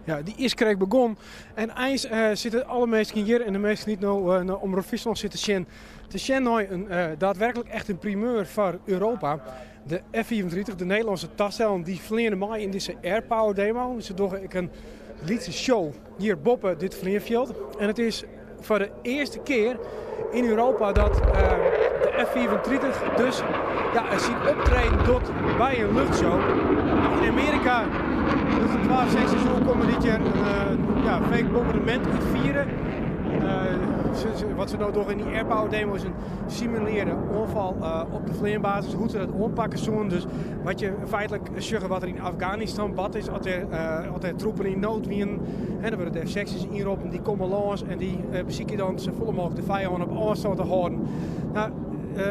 Ja, dy is krekt begûn. En eins sitte alle minsken hjir en de minsken dy't no nei Omrop Fryslân sitte sjen, te sjen nei in daadwerklik echt in primeur foar Europa. De F-35, de Nederlânske tastellen, dy fleane mei yn dizze Airpower demo. Se dogge ek in lytse show hjir boppe dit fleanfjild. En it is foar de earste kear yn Europa dat de F-35 dus ja, syn optreden docht by in luchtshow. Yn Amearika docht de twa seksjes oerkomme dy't hjir in ja, fake bombardemint útfiere. Wat se no dogge yn dy Airpower demo is in simulearre oanfal op de fleanbasis, hoe't se dat oanpakke soenen. Dus wat je feitlik sjogge wat der yn Afganistan bard is, as der, as der troepen yn nood wienen, hè, dan wurde der seksjes ynroppen, dy komme lâns en dy besykje dan safolle mooglik de fijân op ôfstân te hâlden. Nou,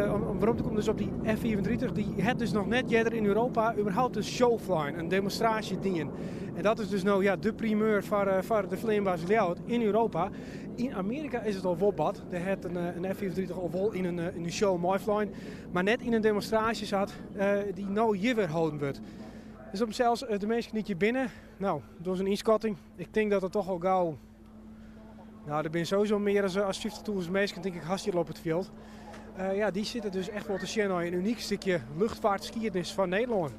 om werom te kommen dus op dy F-35, dy hat dus noch net earder yn Europa überhaupt in show flein, in demonstraasje dien. En dat is dus no ja, de primeur foar de fleanbasis Ljouwert yn Europa. Yn Amearika is it al wol bard. Dêr hat in F-35 al wol yn in show meiflein, mar net yn in demonstraasje sa't dy no hjir wer holden wurdt. Dus op himsels, de minsken dy't hjir binne, no, doch in ynskatting. Ik tink dat it toch al gau, no, der binne sowieso mear as 50.000 minsken, tink ik, hast hjir op it fjild. Ja, dy sitte dus echt wol te sjen nei in unyk stikje luchtvaartskiednis fan Nederlân.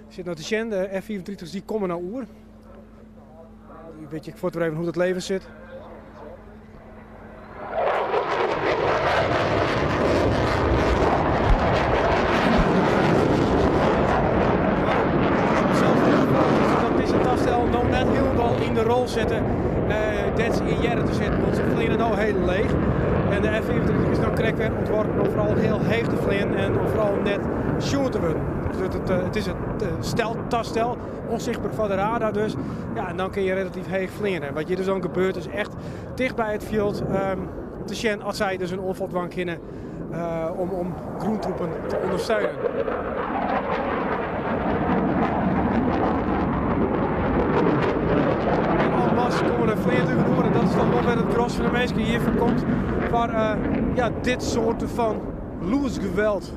Sit no te sjen, de F-35's dy komme no oer. Wit ik fuort wer even hoe't it leven sit. Dat dizze tastel no net hielendal yn de rol sitte dêr't se yn hearre te sitten, want se fleane no hiel leech. En de F-35 is no krekt wer ûntworpen om foaral hiel heech te fleanen en om foaral net sjoen te wurden. Dus it is in stealth-tastel, ûnsichtber foar de radar dus. Ja, en dan kinne je relatyf heech fleane. Wat hjir dus dan gebeurt is echt ticht by it fjild te sjen as sy dus in oanfal dwaan kinne om grûntroepen te ûndersteunen. En en masse komme der fleantugen oer en dat is dan wol wer it gros fan de minsken hjir foar komt foar ja, dit soarte fan lûdsgeweld.